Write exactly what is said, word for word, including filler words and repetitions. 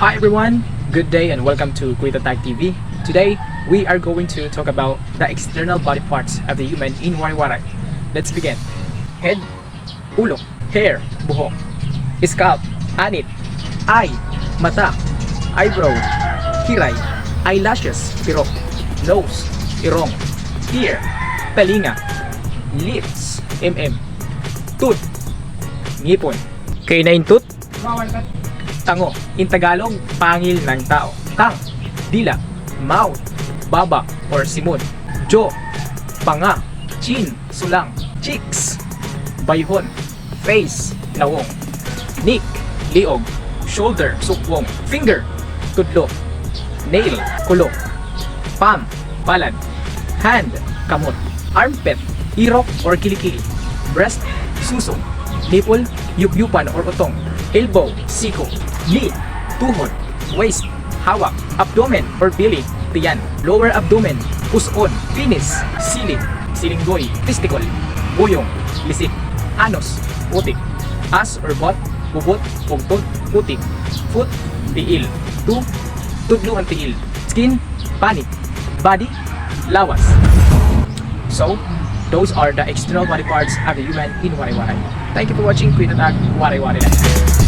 Hi everyone, good day and welcome to Kuya Tatag T V. Today, we are going to talk about the external body parts of the human in Waray-Waray. Let's begin. Head, ulo. Hair, buhok. Scalp, anit. Eye, mata. Eyebrow, kiray. Eyelashes, pirok. Nose, irong. Ear, talinga. Lips, M M. Tooth, ngipon. Canine tooth, tango. In Tagalog, pangil ng tao. Tongue, dila. Mouth, baba or simod. Jaw, panga. Chin, sulang. Cheeks, bayhon. Face, nawong. Neck, liog. Shoulder, sukwong. Finger, tudlo. Nail, kulo. Palm, palad. Hand, kamot. Armpit, irok or kilikili. Breast, susong. Nipple, yupyupan or utong. Elbow, siko. Knee, tuhod. Waist, hawak. Abdomen or belly, tiyan. Lower abdomen, pus-on. Penis, siling. Silinggoy, testicle. Buyong, lisik. Anus, putik. Ass or butt, bubot, bugtod, putik. Foot, tiil. Toe, tudlo han tiil. Skin, panit. Body, lawas. So, those are the external body parts of the human in Waray-Waray. Thank you for watching Kuya Tatag, Waray-Waray lang.